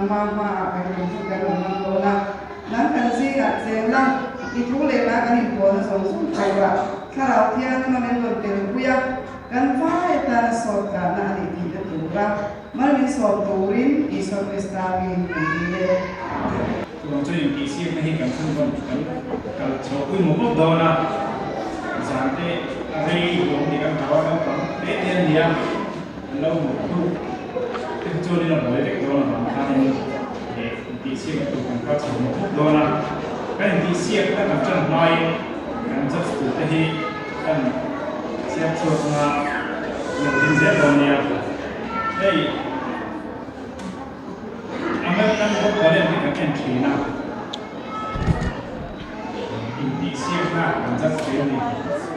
Nangma hmaah kan tum chu kan rawn hmang dawn a. Nang kan zingah cheng la, i thu leh hla kan inpawlna zawng zawng turah Thlarau Thianghlim min rawn telpui a, kan vai atana sawt kahna a nih theihna tura mal min sawm turin Isua Krista ngeiin kan dil e. Chuvang chuan intihsiakna hi kan chhungkawn kan kal chhoh pui mawp mawp dawn a, zan te a rei duh awm tih kan hlau a, naupang te te an nia, an lo mut hnuk te kha chuanin a buai vek dawn avang khanin eh intihsiakna tur kan kal chho mawp mawp dawn a, kan intihsiakna kan tan hmain kan judge tur te hi kan siam chhuak anga lo ding zel dawn nia, hei. American Got Talent hi kan en thin a, intihsiakna kan judge thin a ni.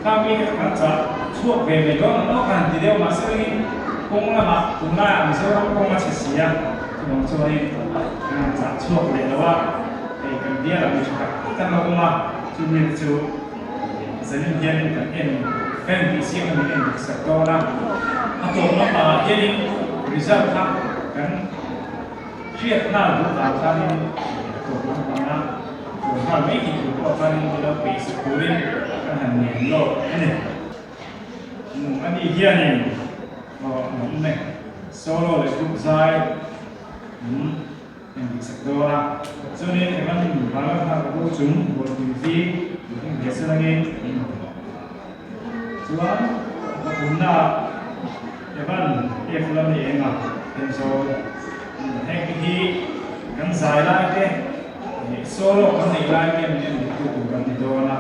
Kha mi te kan chah chhuak ve mai dawn ang aw ka han ti deuh mahse engin kawng lamah tunlaiah Mizoram kawng a chhe si a, chuvang chuanin kan han chah chhuak leh lo a, hei kan bial ang tha tak tak an lo awm a, chumi te chu zanin hianin kan en kan intihsiakna min en dik sak dawn a, a tawp lampangah hianin result kha kan hriat nghal duh vang khanin a tawp lampanga tawp nghal mai thei tur pawh khanin min lo peih sak turin kan han ngen lawk a ni. Ani hianin aw an awm e, solo leh group zai Eng dik sak dawn a, chuanin Evan Vanlal nghak a bo chung Bawlhpui hi duhing ve se langin chuan a pathumnaah Evan F lam i eng a Thenzawl heng te hi kan zai lai te solo kan neih lai te min en dik tu tur kan ni dawn a.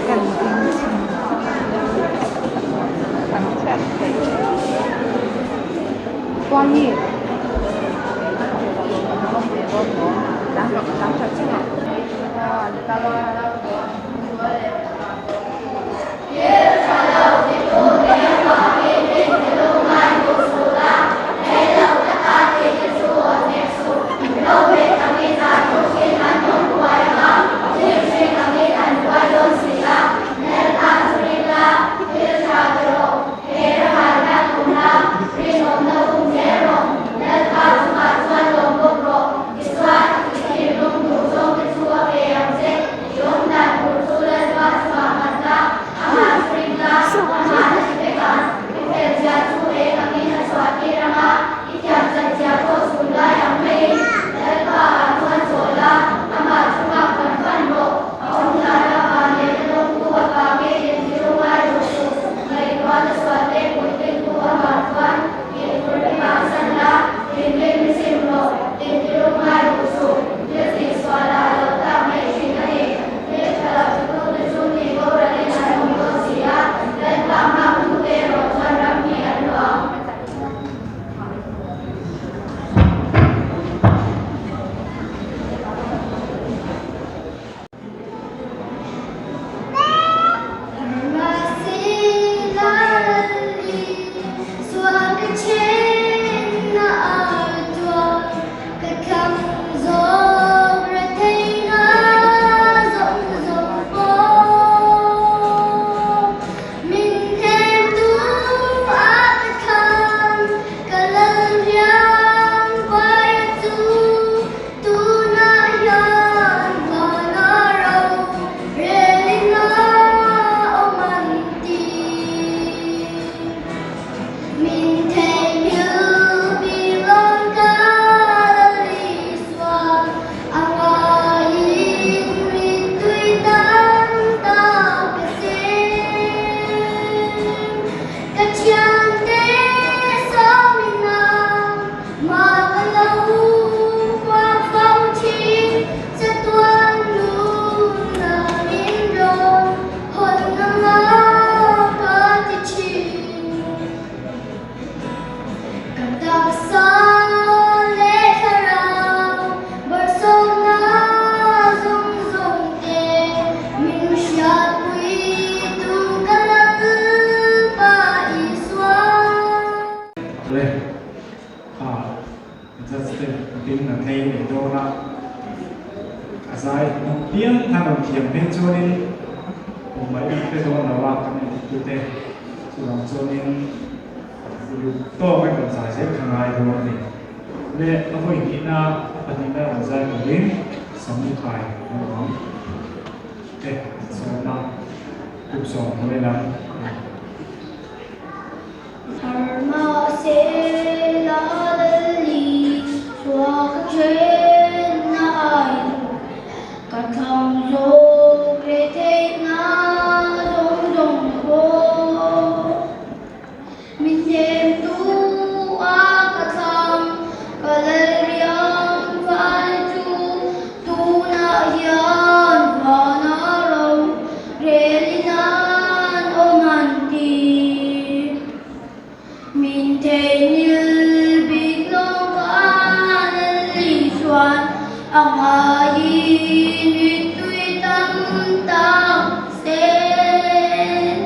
Kan ding thin. piang khan rawn thiam phei chuanin tumah in pe dawn lo a kan endiktute chuvang chuanin uluk tawk in rawn zai zel kha ngai dawn a ni. Le a vawi hnihna a pahnihna rawn zai turin Samukai naupang te an sawm a, kum 10 lam a ni. Min theihnghilh bik lawng khan an Lisuan a ngaiin mittui tam tak sen.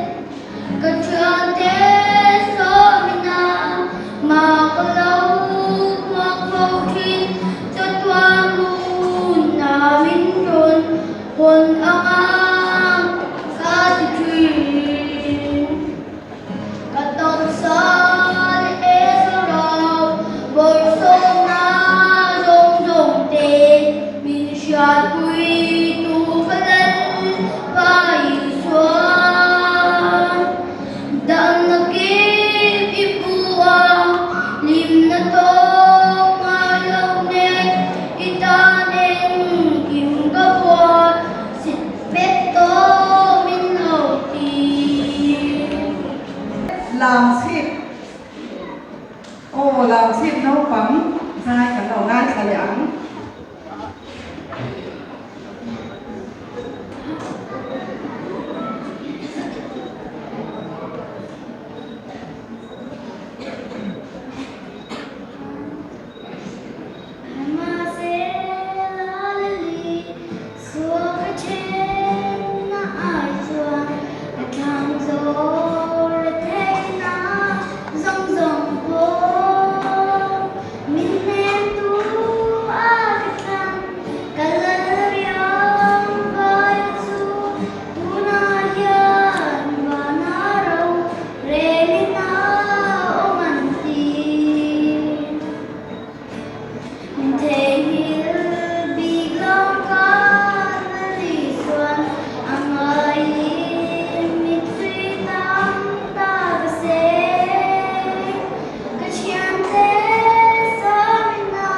Ka thiante sawmina mah ka lo hmuak fo thin, chatuan hmunah min rawn hawn anga ka ti thin. Ka taksa leh thlarau bawrhsawmna zawng zawng te min hriatpui tu ka Lalpa Isuan. Damna kim i pu a, hlimna tawk ngai lo nen i tan engkim ka buat Pet tawh min lo ti. Lamchhip Aw lamchhip naupang zai kan lo ngaithla leh ang. Min theihnghilh bik lo khan a Lisuan a ngaiin mittui tam ta ka seng. Ka thiante Samina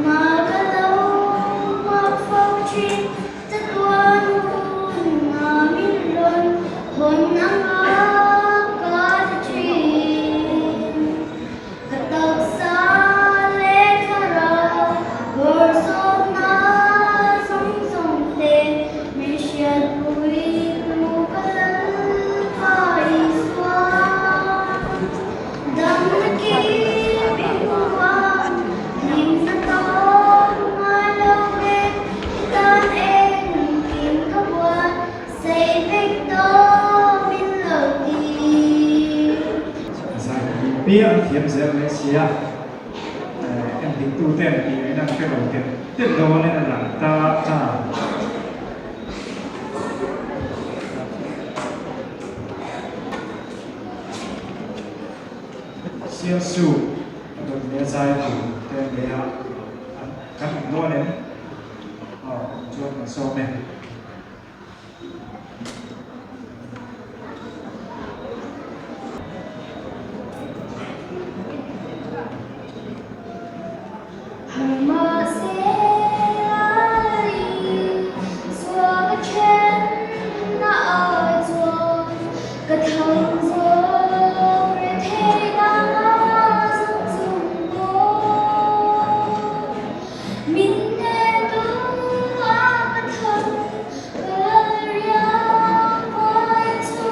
mah ka lo hmuak fo thin, chatuan hunah min rawn hawn anga ka ti thin. Ka taksa leh thlarau bawrhsawmna zawng zawng te min hriatpui tu ka Lalpa Isua. Damna kim i hmu a, hlimna tawp ngai lo nen i tan engkim ka buat sei vek tawh min lo ti. Zai piang thiam zel mai sia, en diktu ten tih ngaihna an hre lo telh telh dawn in a lang ta ta. Siamsu a dawt leh zai tur te an nei a, kan awm dawn em? Aw chuan kan sawm e. Min hne tu a ka thang ka riang vai chu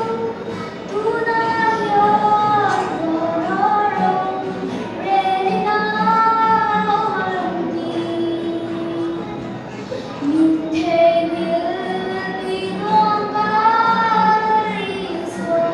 tunah hian vawra rawng relin a awm an ti. Min theihnghilh bik lawng ka ring sual.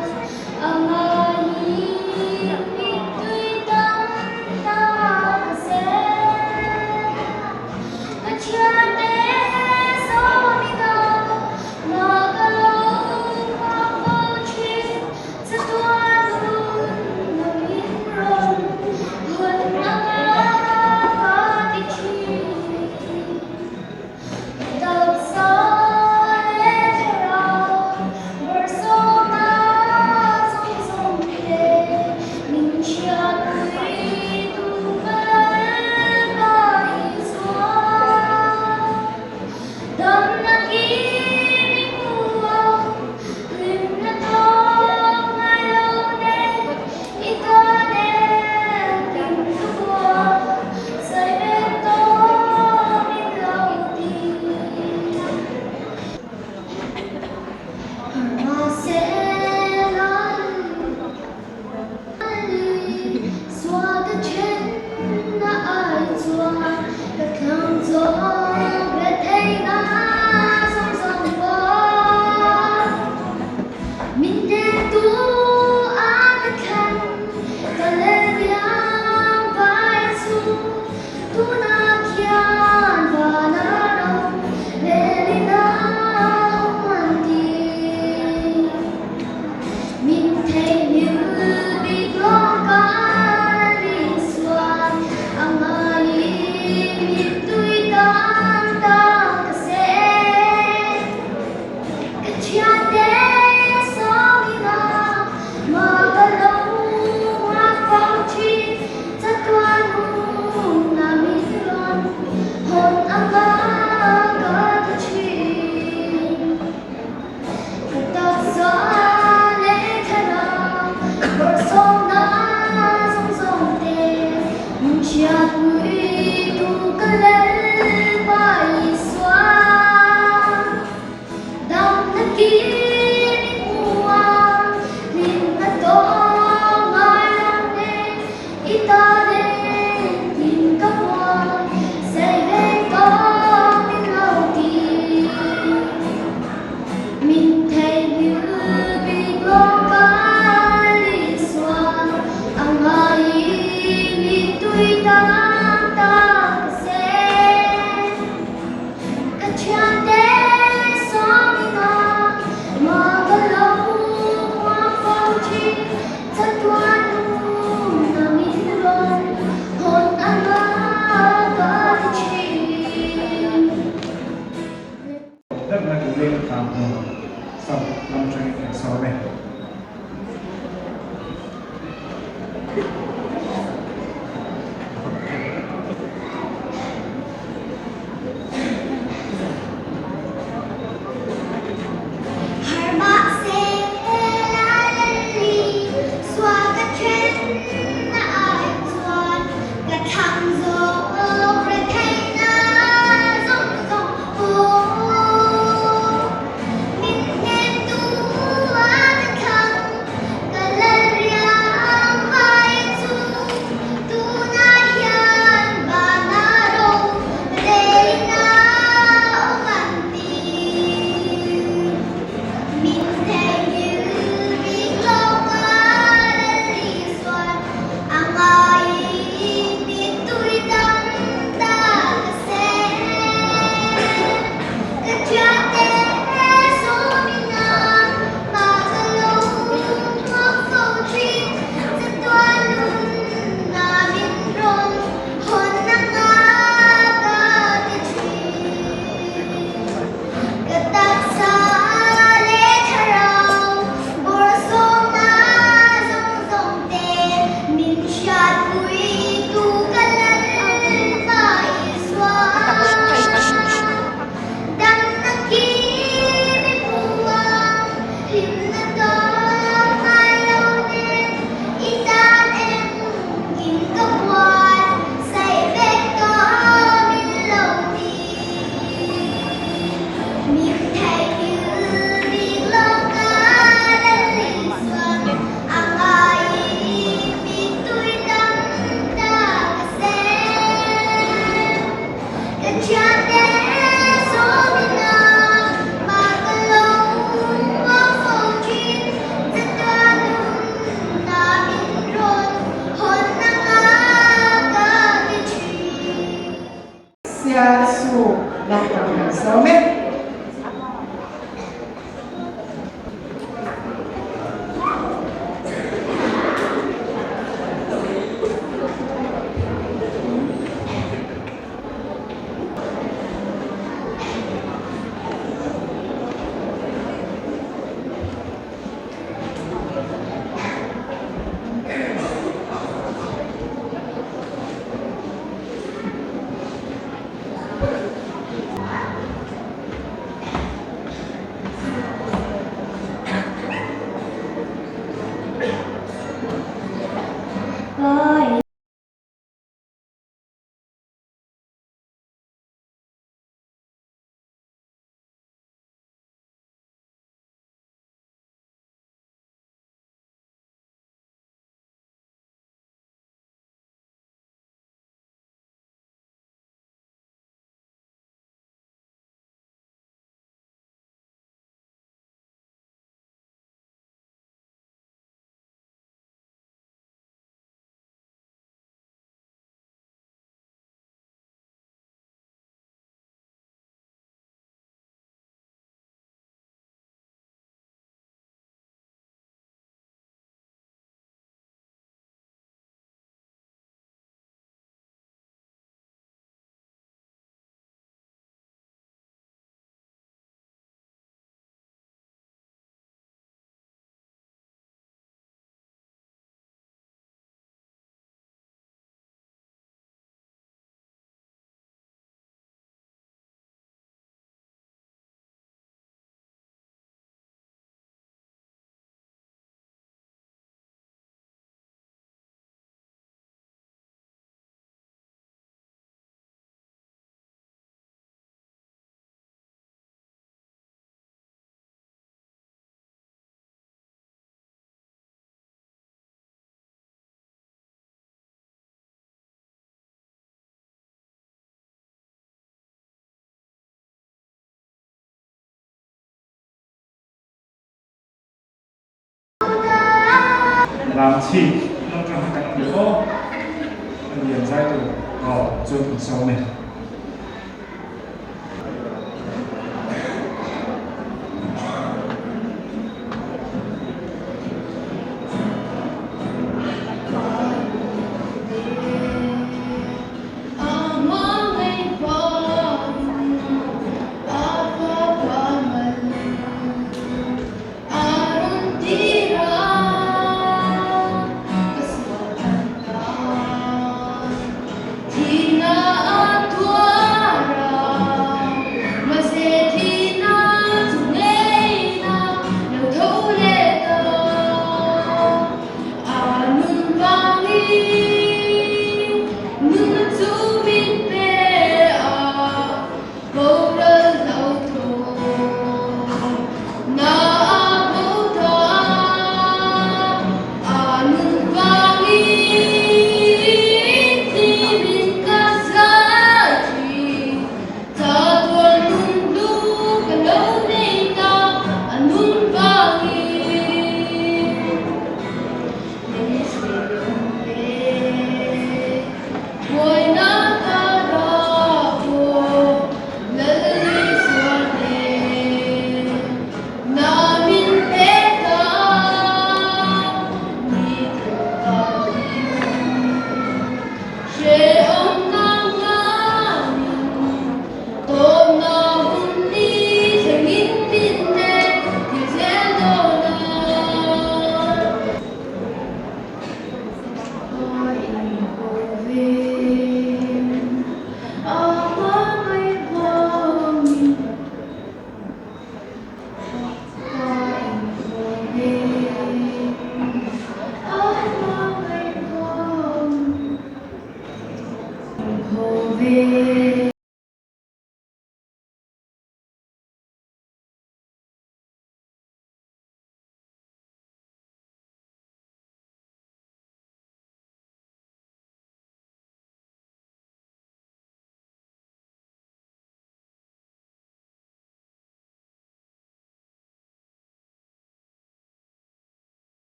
sawm e. Lam chhip lam tang kan awm leh aw a lian zai tur aw chuan kan sawm e.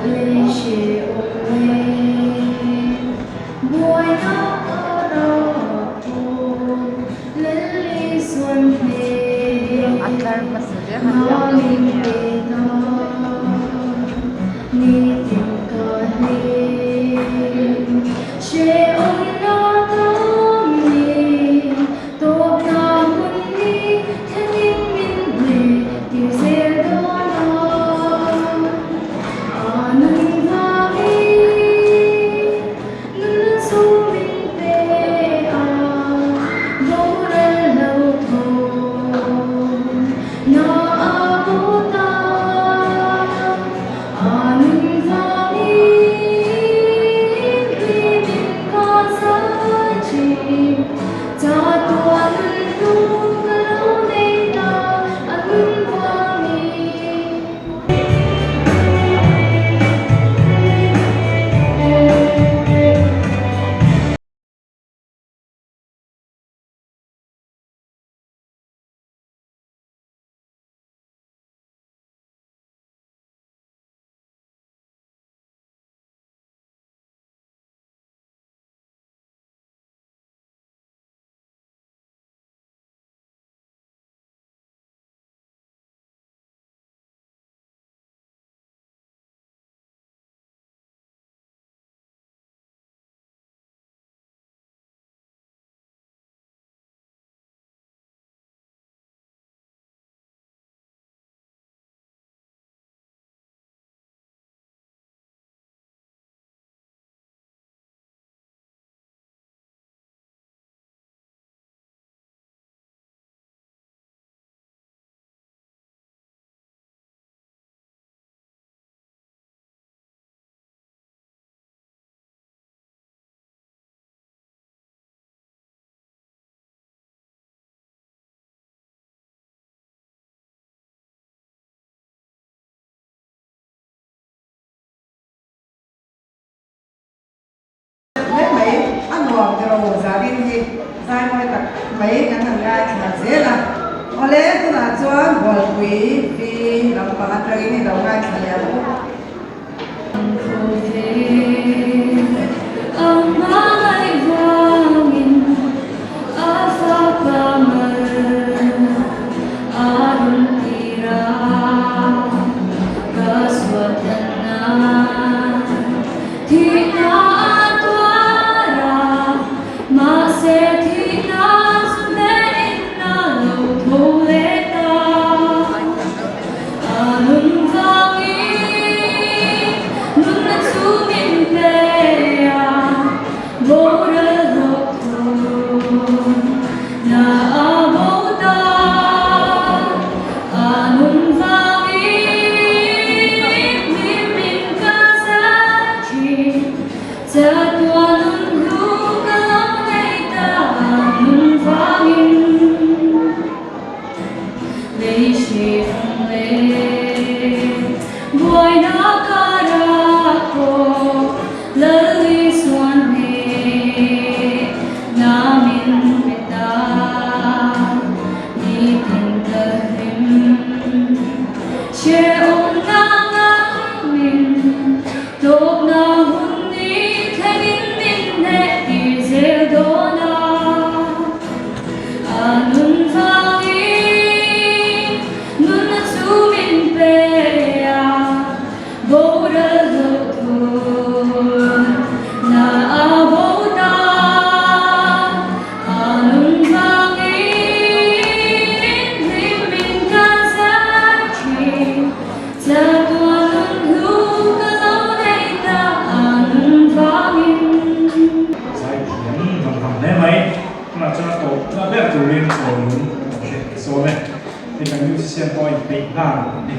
Lei hrehawm leh buaina karah pawh Lal Isuan hmel namin pe ta nitin ka hlim hrehawm na tam ni tawpna hun ni thlengin min hneh tir zel dawn a a nun vangin nunna chu min pe a boral lo thawm na a bo ta a nun vangin hlimin ka zai thin chatuan hnu ka lo nei ta a nun vangin. Hle mai, a nuam tiraw zanin hi zai mawi tak tak mai kan han ngaithla zel a. Awle, tunah chuan Bualpui vi lampang atangin i lo ngaithla leh ang u. Zaithiam vang vang hle mai. Tunah chuan a tawp na ber turin chaw lung kan hre ka sawm e. Hei kan musician pawh a inpeih nghal a ni.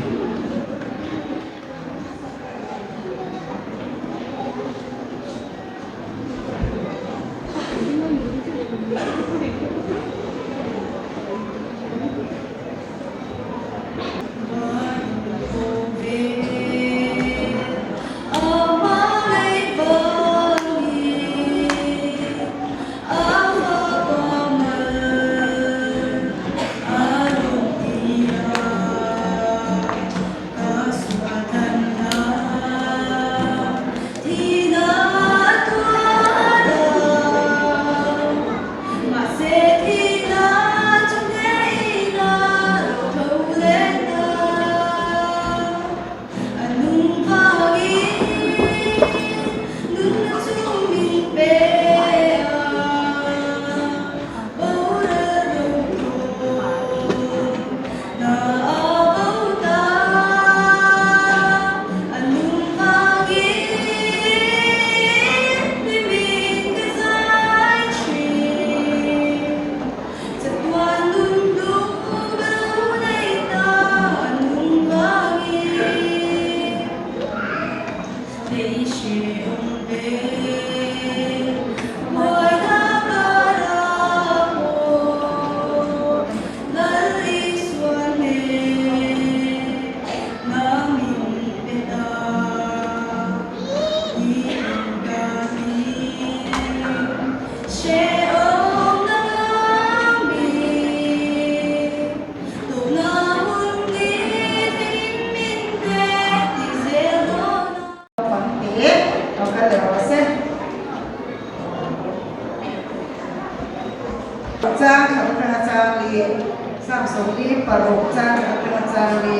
36 chang khat atanga chang li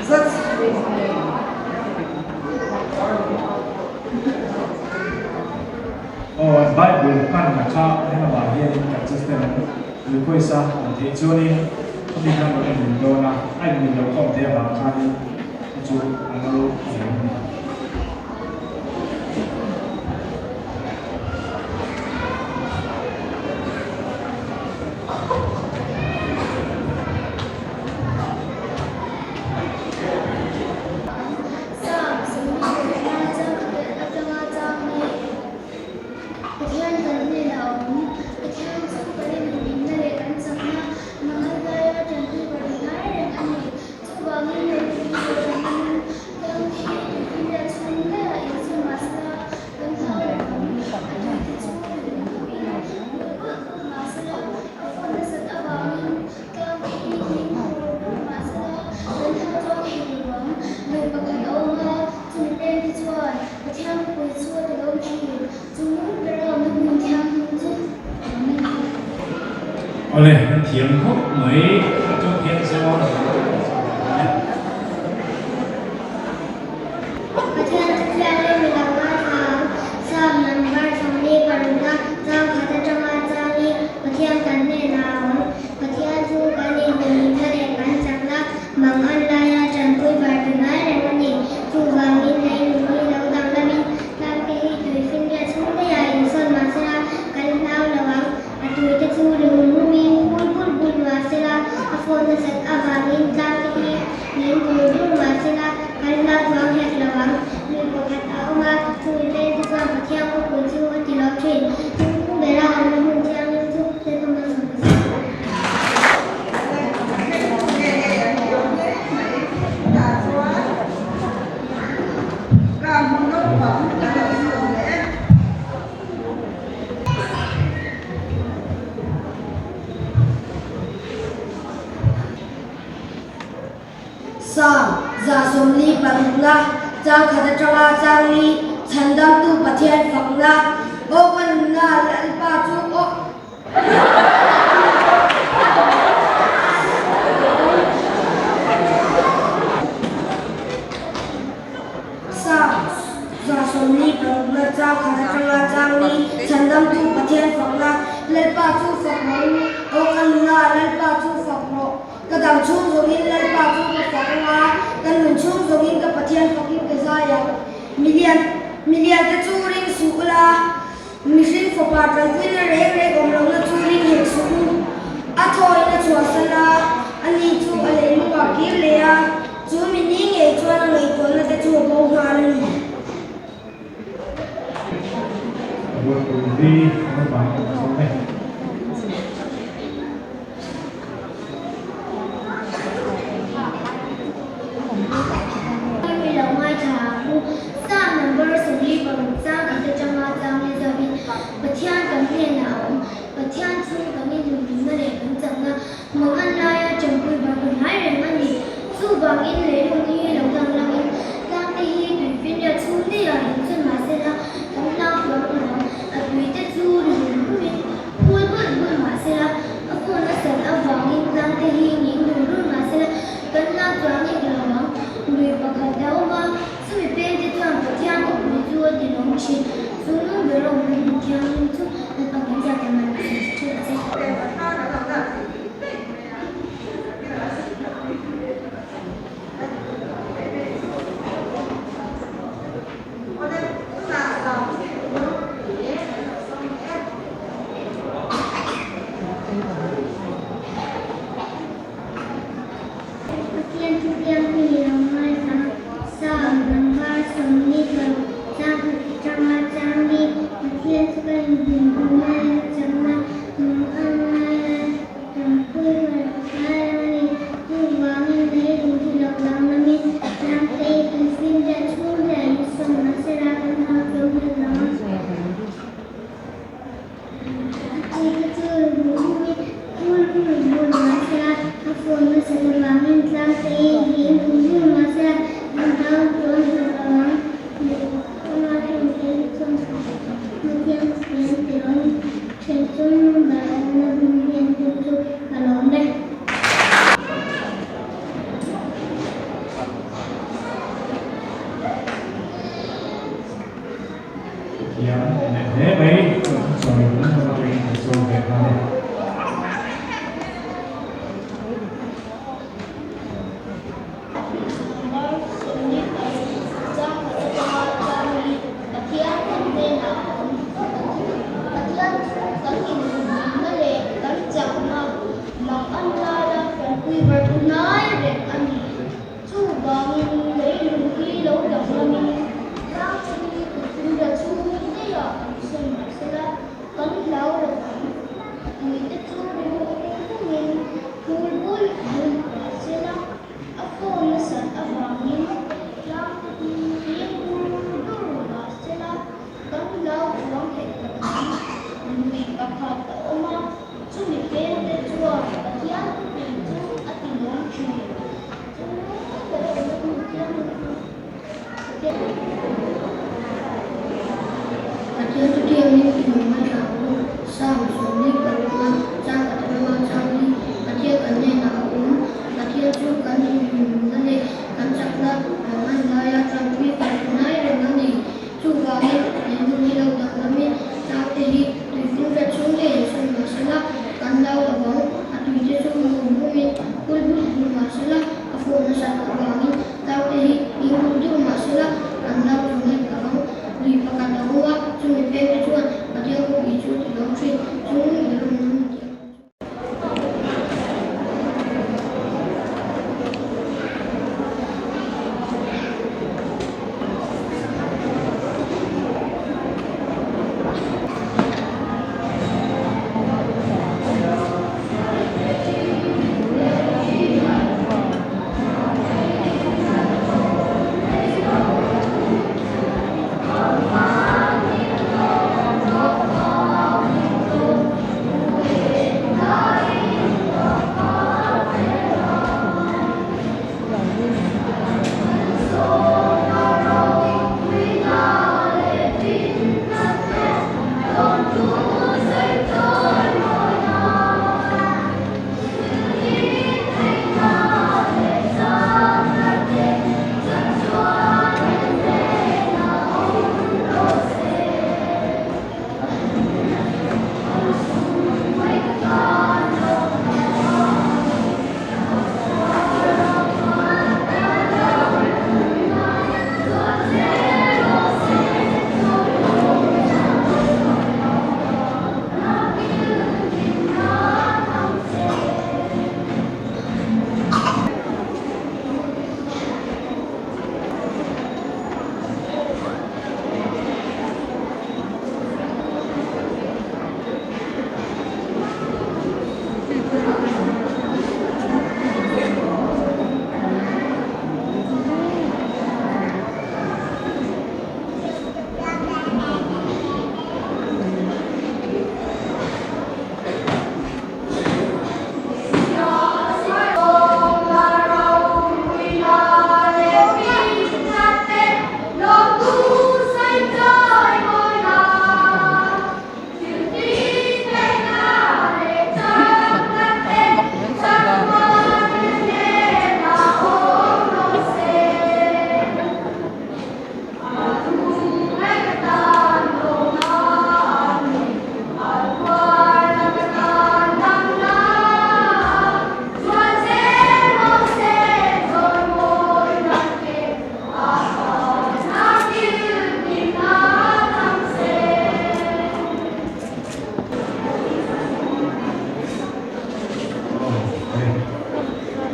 zat. Aw, Bible hmanna kha helamah hianin kan system an request a, an theih chuanin khawmi khan rawn en min dawn a, a inmil lo khawm thei avang khanin chu chu a lo zir a ni. Sam, Sawmli leh panga chang atanga chang hi Pathian kan hnenah a awm. Pathian chu kan inhumhimna leh kan chakna mangan laia tanpui ber hnai reng a ni. Chuvangin lei hi Zoram tlang hi tuifinriat chhung ngeiah insawn mahsela kan hlau reng ang. A tuite chu ring pawhin bul bulh bulh mahsela a fawn nasat avangin Tlang hi hling hur hur mahsela kan hau chuang hek lo ang. Lui pakhat a awm a, chumi peng te chuan Pathian khawpui chu a ti lawm thin. Chu nung bera awmna hmun thianghlim chu a awm a ni. Awle, kan thiam khawp mai a chu hian zawn a lo awm a ni. Pathian chu thianghlim mi lo ngaithla ang. Psalm number 46 chang khat atanga changin Pathian kan hnenah a awm. Pathian chu kan inhumhimna leh kan chakna mang an laia tanpui var ti ngai reng a ni. Chuvangin leilung hi lo danglamin tlangte hi tui finriat chhung daiah insawn mahsela kan hlau lo ang. A tuite chu ri rum rumin phul bulh bulh mahsela a phone nasat avangin tlangte hi ngeng dur dur mahsela kan hlau chuang hek lo ang. Lui pakhat a awm a, chumi pengte chuan Pathian khawpui chu a ti lo thin. Chungkung bera awmna hmun thianghlim chu Lalpa malsawm ka si. Psalm 146na chang khat atanga chang li Chhandamtu Pathian fakna aw ka nunna Lalpa chu aw. Psalm 146 chang khat atanga chang li Chhandamtu Pathian fakna Lalpa chu fak rawh u, aw ka nuna Lalpa chu fak rawh. Ka dam chhung zawngin Lalpa chu ka fak ang a, ka nun chhung zawngin ka Pathian fakin ka zai ang. Milian milian te chu ring suh ula, mihring fapa tanpuina reng reng awm lohna chu ring hek suh u. A thawin a chhuahsan a, ani chu a leilungah kir leh a, chu mi ni ngei chuan a ngaihtuahna te chu a bo nghal a ni. Ruatpui naupang kan sawm e. Mi lo ngaithla ang u. Psalm number 46 chang khat atanga chang leh zawin Pathian kan hnenah a awm. Pathian chu kan inhumhimna leh kan chakna mangan laia tanpui bar ka hnai reng a ni. Chuvangin leilung hi lo danglamin tlangte hi tuifinriat chhung daihah insawn mahsela kan hlau chuang lo ang. A tuite chu ri rum rumin phul bulh bulh mahsela a phone a sat avangin tlangte hi nging dur dur mahsela kan hlau chuang hek lo ang. Lui pakhat a awm a, chumi pengte chuan Pathian khawpui chu a ti lawm thin. Chu nung ber awmna hmun thianghlim chu Lalpa kan zat em an ti thin a che. Pathian thu piang hi lo ngaithla Psalm number 46 chang khat atanga chang li Pathian chu ka inhmu.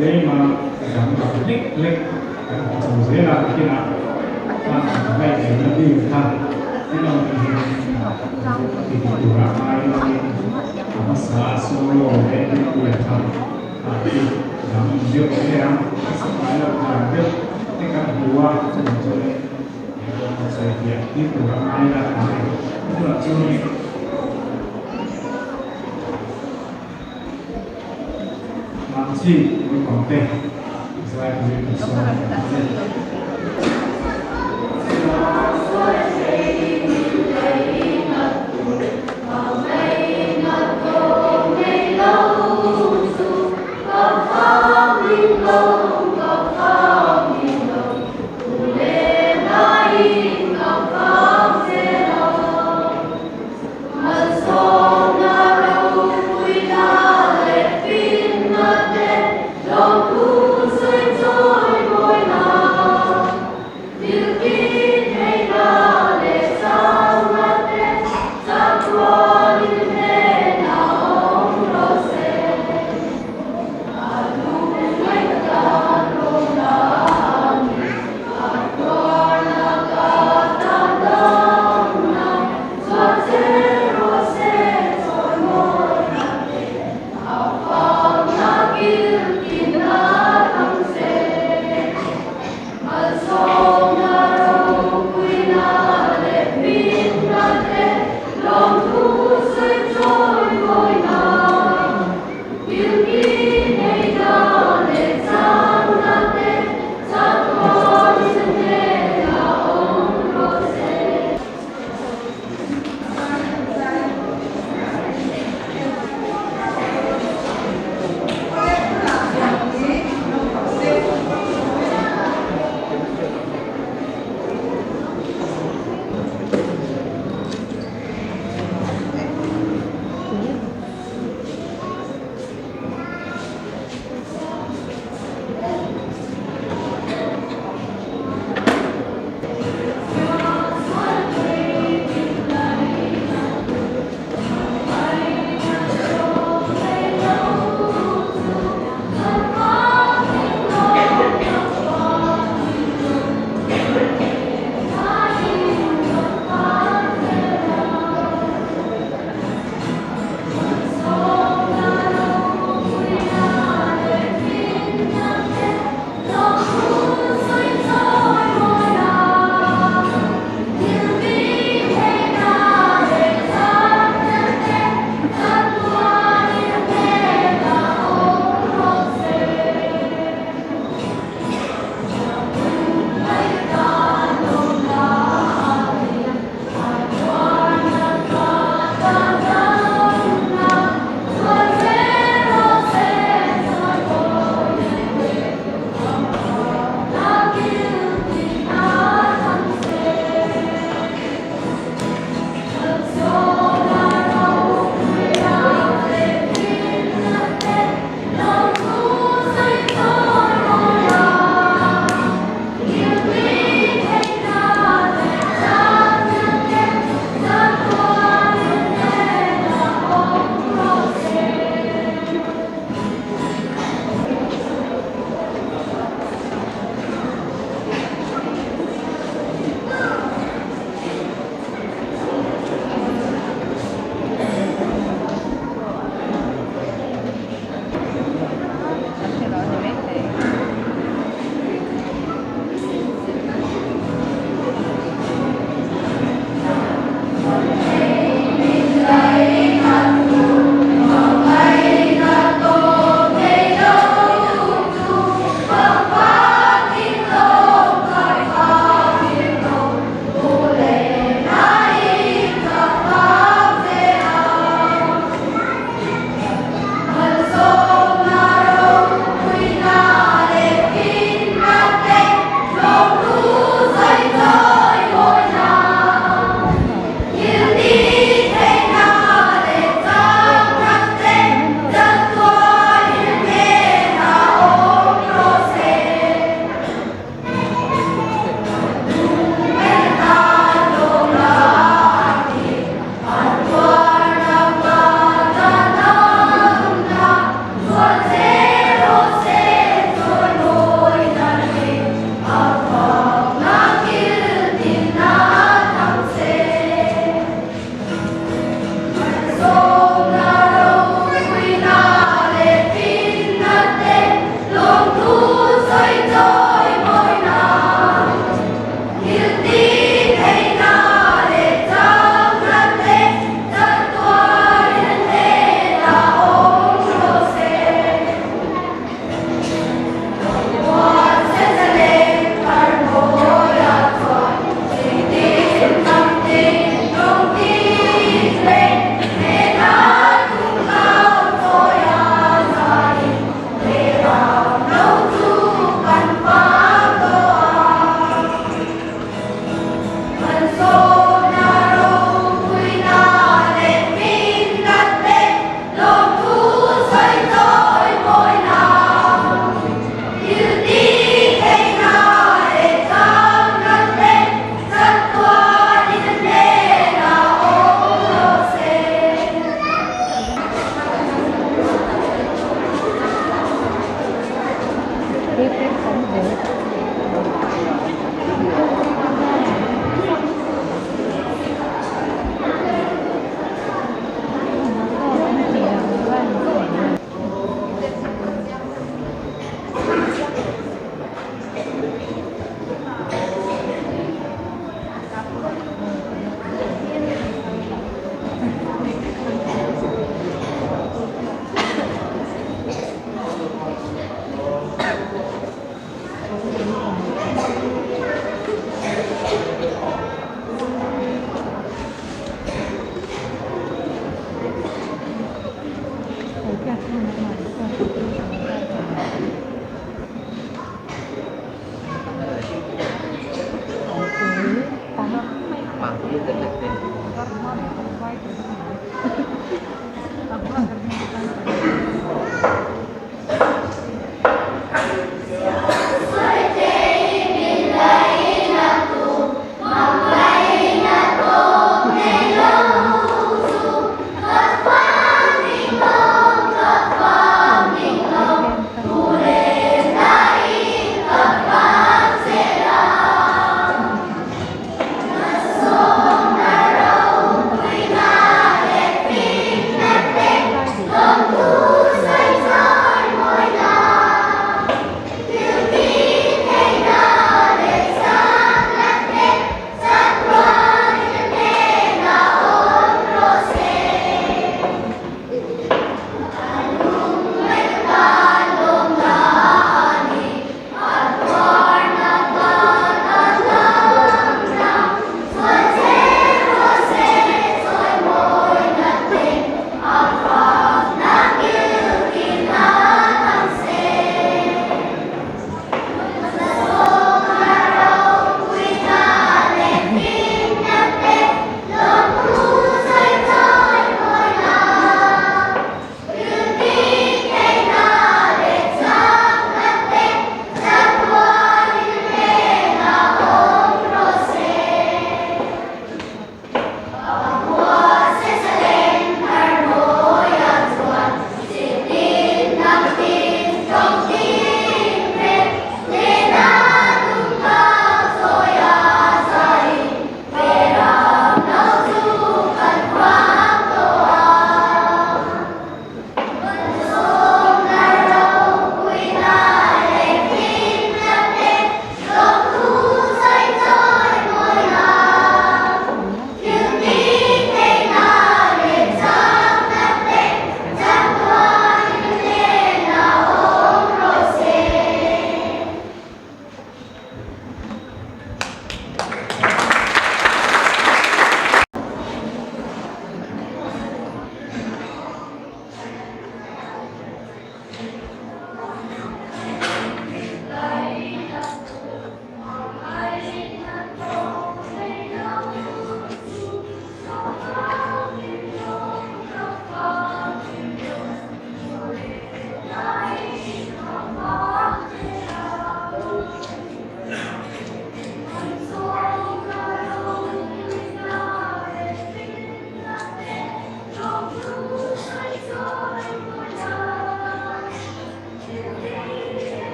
Tlema danglam hlek hlek kan hmu chho zel a, nakinah a ngaihvenna bik kha engemaw hi ti dik tura ngai langin a hmasa a solo leh Biblia kha a ti dang deuh hle ang, a sakai loh dan deuh te kan hmu a, chuvang chuanin he pawh kan sawi fiah tir tura ngai la a ni. Tunah chuanin. Mamchi naupangte zai turin ka sawm ang che.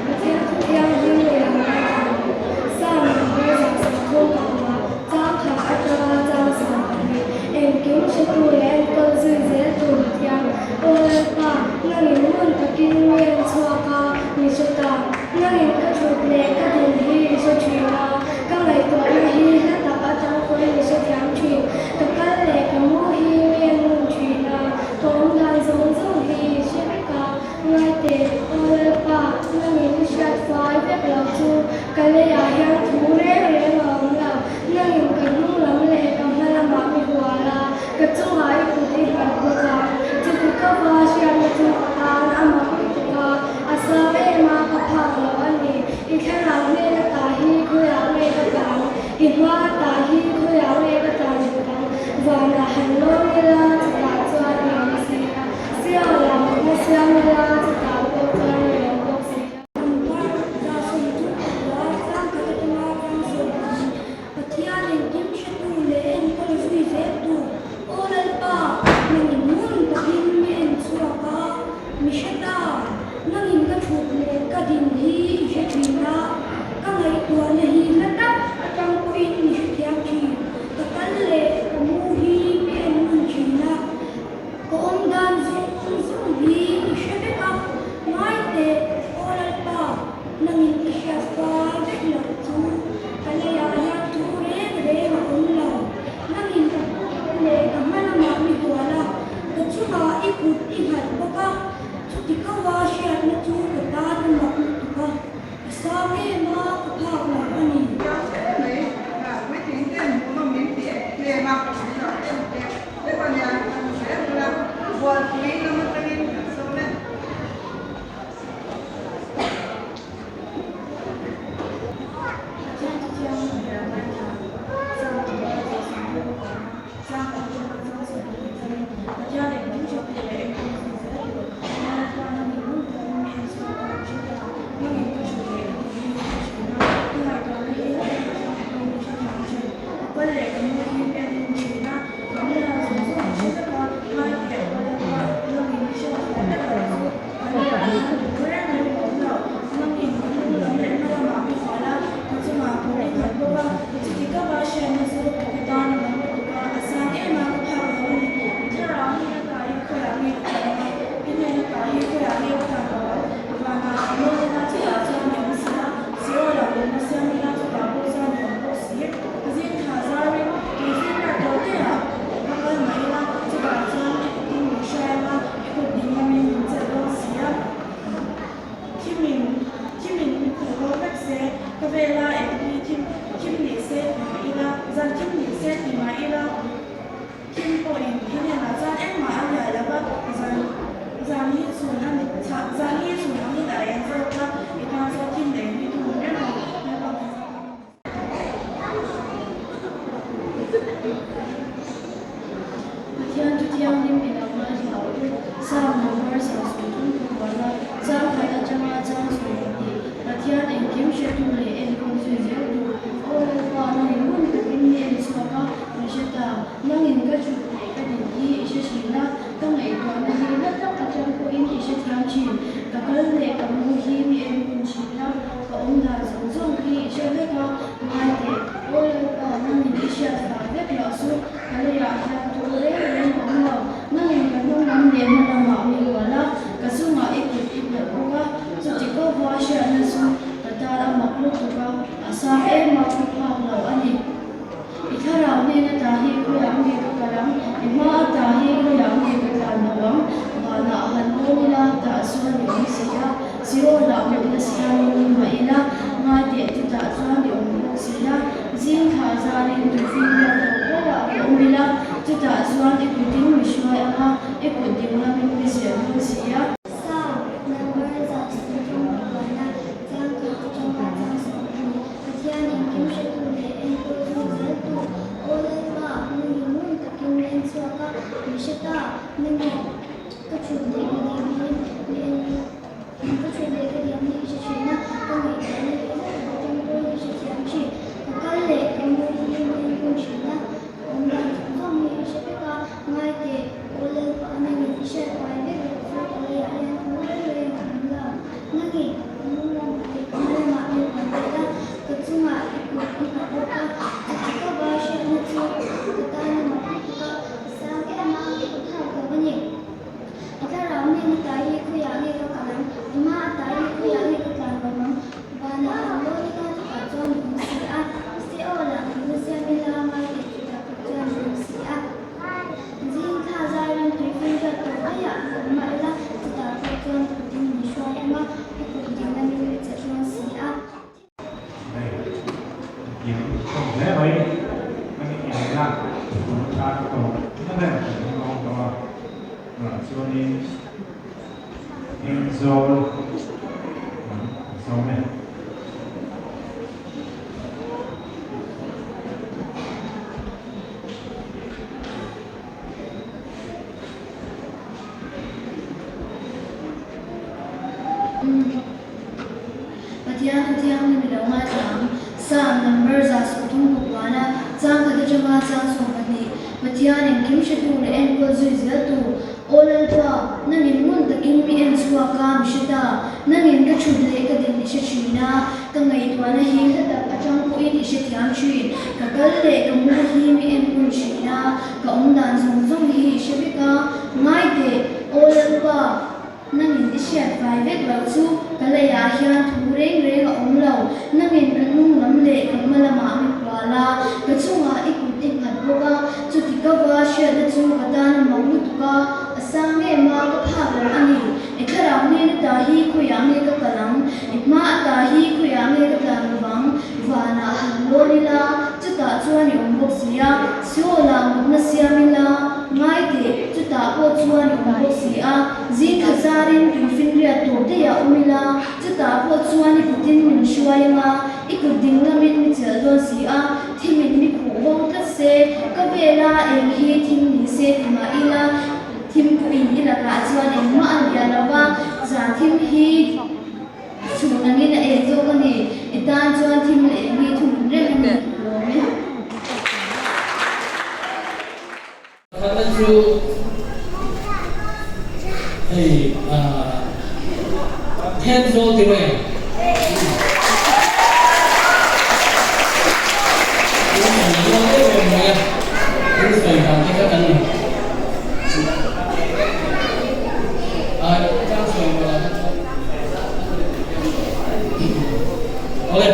Pathian thu thianghlim leh ang ngaithla rawh. Psalm number 135, chang khat atanga chang 12, Engkim hretu leh enkawl zui zel tur Pathian, Aw Lalpa, nangin ngun takin mi en chhuak a, mi hre ta. Nangin ka thut leh ka din hi i hre thin a, ka ngaihtuahna hi hla tak atang pawhin i hrethiam thin. Ka kal leh ka mu hi mi en ngun thin a, ka awm dan zawng zawng hi i hre vek a. Ngaite, Aw Lalpa, nangin i hriat fai vek lo chu ka leiah hian thu reng reng a awm lo. Nangin ka hnung lam leh ka hma lamah mi hual a, ka chungah i kut i nghat bawk a. Chuti ka va hriat. siam ila chutah pawh chuan i awm bawk si a. Pangpar zahsawm chu pakua tlang khat atanga tlang sawm pahnih Pathian engkim hretu leh enkawl zui zeltu Aw Lalpa, nangin ngun takin mi en chhuak a, mi hre ta, nangin ka thut leh ka din hi i hre thin a, ka ngaihtuahna hi hla tak atang pawhin i hrethiam thin, ka kal leh ka mu hi mi en ngun thin a, ka awm dan zawng zawng hi i hre vek a, ngai teh Aw Lalpa, nangin i hriat fai vek loh chu ka leiah hian thu reng reng a awm lo. Nangin ka kut leh ka hma lamah mi hual a, ka chungah i kut i nghat bawk a, chuti kau a hriatna chu ka tan a mak lutuk a, a sang em a, ka phak lo a ni. Chiang hle mai, puitling ten hmuhnawm min ti em a, min lo en tep tep a nia, kan zel bula bualpui lam atangin kan sawm e. Pathian chu thianghlim ber a ngaithla. Chang chu a zah sawmtu ka awm a, chang kan tawk a chang sawmtu ka chang in Pathian engkim hretu leh engkim zui zel tur Lalpa nangin ngun takin mi en chhuak a, hre ta, nangin ka hre leh ka tih hi ka hre a, ka ngaihtuahna hi a tak atang pawhin ka hrethiam thin. Ka kal leh ka mu hi mi en hun thin a, ka awm dan zawng zawng i hre vek a, ngai teh aw Lalpa, nangin i hriat fai vek loh chu. I kut ding lamin min chelh dawn si a, thimin thimin min khuh bo vek se, ka vela eng hi thim thim ni se ti mah ila, zan thim ni se ti mah ila, thim pawhin i hnenah chuan engmah a hliah lo va, zan zan hi chhun a ni chhah zan hi chhun angin a eng zawk a, i tan chuan thim leh eng hi thu hmun reng a ni, Lalpa kan zah ang. Pathian chu thianghlim i lo ngaithla u. Psalm number 130 puan a, chang khat atanga chang 12. Pathian engkim hretu leh enkawl zui zel tu. Aw Lalpa, nangin ngun takin mi en chhuak a, mi hre ta. Nangin ka thut leh ka din hi i hre thin a, ka ngaihtuahna hi hla tak atang pawhin i hrethiam thin. Ka kal leh ka mu hi mi en hun thin a. Ka awm dan zawng zawng hi i hre vek a, ngai teh. Aw Lalpa, nangin i hriat fai vek loh chu ka leiah hian tur reng reng a awm lo. Nangin ka hnung lam leh hma lamah mi hual a, ka chungah i kut i hmelh bawk a, chuti kova hriatna chu ka tan a mak lutuk a, a sang em a, ka phak lo a ni. I thlarau hnen ata hi khawiah nge ka kal ang? I hma ata hi khawiah nge ka tlan lo ang? Vanah han awm ila, tah chuan i awm si a, Seolah mutna siamin mah ila, ngai teh chutah chuan i awm bawk si a, zing thla zarin tufin biak tawh berah ka awm ila, chutah chuan i kutin mi hruai ang a, i kut ding lamin mi zir dawn si a. Psalm number 131 chang khat atanga chang 20. Pathian engkim hretu leh enkawl zui zeltu Aw Lalpa, nangin ngun takin mi en chhuak a, mi hre ta, nangin ka thut leh ka ding hi mi en ka thut leh ka ding hi i hre thin a, ka ngaihtuahna hi hla tak atang pawhin i hrethiam thin, ka kal leh ka mu hi mi en hun thin a, ka awm dan zawng zawng hi i hre vek a, ngai teh Aw Lalpa, nangin i hriat fai vek loh chu ka leiah hian thu reng reng a awm lo, nangin ka hnung lamah leh ka hma lamah min rawn vel a, ka chungah i kut i nghat bawk a, chuti kova hriatna chu ka tan a mak lutuk a, ka sang em a, ka phak lo a ni. I thlarau nen a tai hi khawiah nge ka kal ang? I hma a tai hi khawiah nge ka tlan lo ang? Vanah han lawn ila chutah chuan i awm si a, Seol-ah nunna siam ila ngai teh chutah pawh chuan i awm si a. Zing thla zairin tui finriat tawh aiah ka awm mah ila, chutah pawh chuan kutin min hruai ang a, i kut ding lamin mi che hrawn si a. Hei, in tawng hle mai, kan inelna tun atan ka tawng na ber kan awm tawh a, tunah chuanin Hmingzawl lam kan sawm e. Pathian thu thianghlim i lo ngaithla ang. Psalm number 139 chang khat atanga chang 12, Pathian engkim hretu leh enkawl zui zeltu, Aw Lalpa, nangin ngun takin mi en chhuak a, mi hre ta. Nangin ka thut leh ka din i hre thin a, ka ngaihtuahna hi hla tak atang pawhin i hre thiam thin. Ka kal leh ka mu hi mi en ngun thin a, ka awm dan zawng zawng hi i hre vek a. Ngai teh, Aw Lalpa, Nangin i hriat fai vek loh chu ka leiah hian thu reng reng a awm lo. Nangin ka hnung lam leh ka hma lamah mi kual a, ka chungah i kut i nghat bawk a, chuti ka va hriatna chu ka tan a mak lutuk a, a sang em a, ka phak lo a ni. I thlarau hnen ata hi khawiah nge ka kal ang? I hma ata hi khawiah nge ka tlan lovang? Vanah han lawn ila, chutah chuan i awm bawk si a, Seoul-ah mutna siam ila, ngai teh, chutah pawh chuan i awm bawk si a, zing kha zarin tuifinriat tawp daih ah awm ila, chutah pawh chuan i kutin min hruai anga, i kut ding lamin mi chelh dawn si a, thimin mi khuh bo tlat se, ka vela eng hi thim ni se ti mah ila, thim pawhin i lakah chuan engmah a liah lo va, zan thim hi chhun angin a eng zawk a ni, i tan chuan thim leh eng hi thunun reng a ni, lawm e. Pakhatna chu hei Thenzawl ti mai ang. In sawi rual em em mai a, in sawi dan te kha kan chang sawi rual ah kha chuan Awle,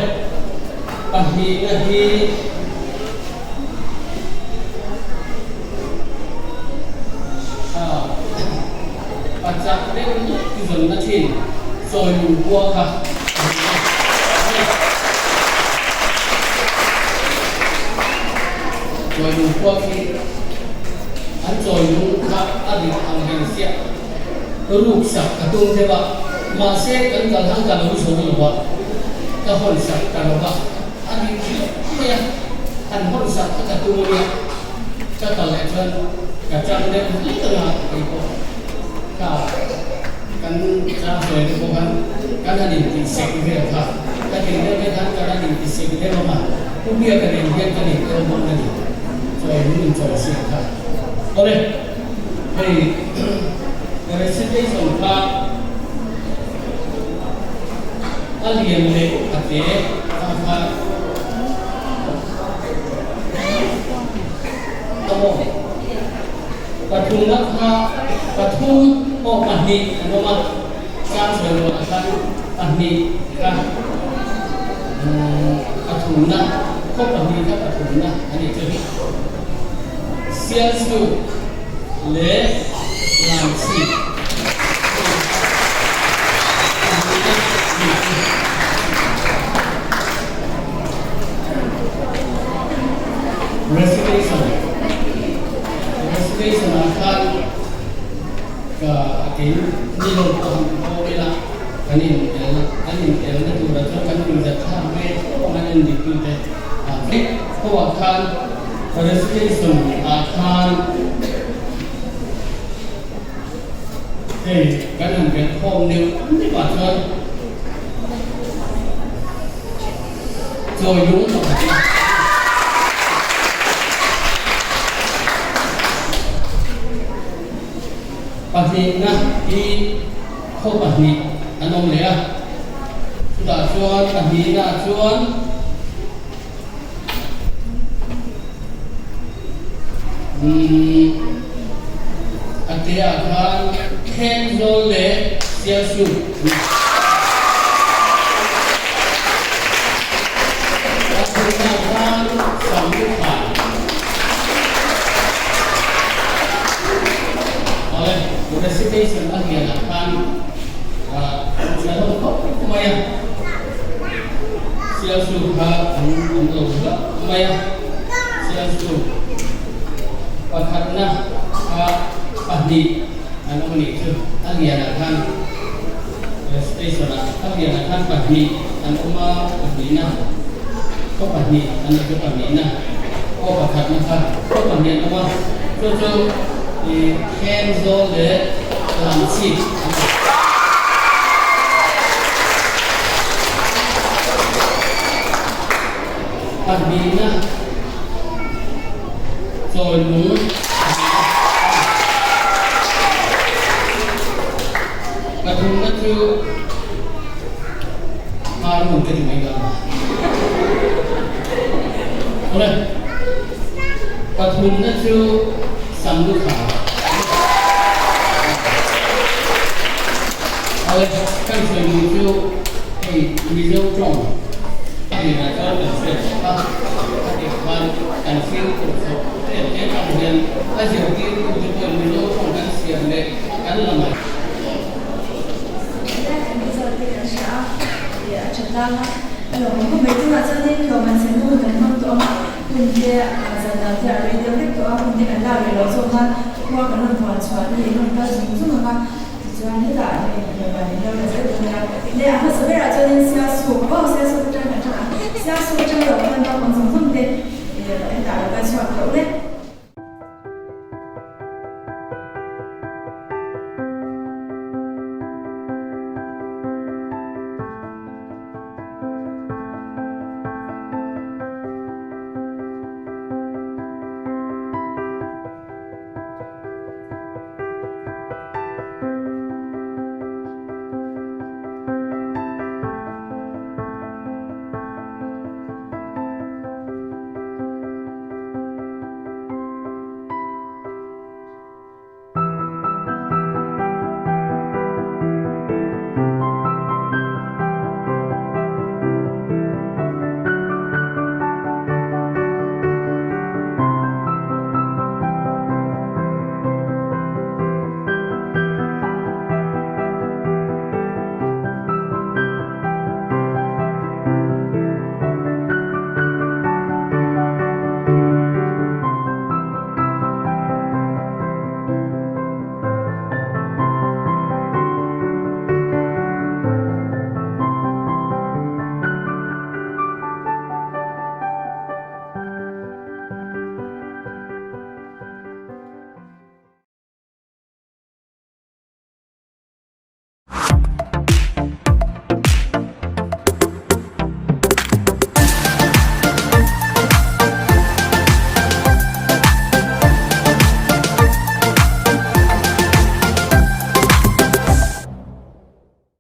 pahnihna hi. A chak deuh lutuk i zawnna thin sawi lung khua kha a ni a. Chawi lung khua khi an chawi lung kha a rit ang reng siah ruk sak a tum deuh a, mahse kan kal hang ka lo zo lo a, ka hawn sak ta lo va. A nih hliah mai a, han hawn sak kha ka tum ania, ka kal leh chuan ka chang deuh hlek anga kei pawh ka kan chang sawi te pawh khan kan han intih sek vel kha ka tih deuh te khan kan han inti sek deuh anga Pu Biaka nen hian kan in el dawn a ni, chawi lung in chawi siak kha. Awle, hei recitation kha A lian leh a te a kha a maw? Pathumna kha pathum pawh pahnih an awm a, Changsawi rualah khan pahnih kha pathumna khaw pahnih kha pathumna a nih chu. Sialchuk leh Lamchhip. Recitation Recitation ah khan ka kei ni lo pawh han awm ila kan in el kan in el na turah chuan kan inzat thlak ve tho ang an en dik tute ah vek ho ah khan recitation ah khan Hei kan han belh khawm neuh neuh ah chuan chawi lung pakhat a. Pahnihna hi khaw pahnih an awm leh a, chutah chuan pahnihna ah chuan Umm a te ah khan Thenzawl leh Sialsuk an ni. A thunah khan Samlukhai. Awle, recitation a lianah khan a hlawm khawp mai a. Sialsuk kha an awm lo hlauh mai a, Sialsuk pakhatna kha pahnih an awm anih chu, a lianah khan station ah a lianah khan pahnih an awm a, pahnihna khaw pahnih an nih chu pahnihna aw pakhatna kha khaw pahnih an awm a, chu chu ih Thenzawl leh Lamchhip an ni. Pahnihna chawilung Pathumna chu Hmarmun ka ti mai dawn a. Awle, pathumna chu Samlukhar. Awle, kan sawi chu hei Mizo tawng a hnenah chuan kan hriat chhuak a, a tih khan kan fimkhur chhoh em em ang hian a zirtirtute pawhin Mizo tawng kan siam leh kan la mai. Tichuan hetah hei lawmman in lo la zel dawn a, leh a hmasa berah chuanin Sialsuk, aw Sialsuk atang kan tang a, Sialsuk atang lo khan naupang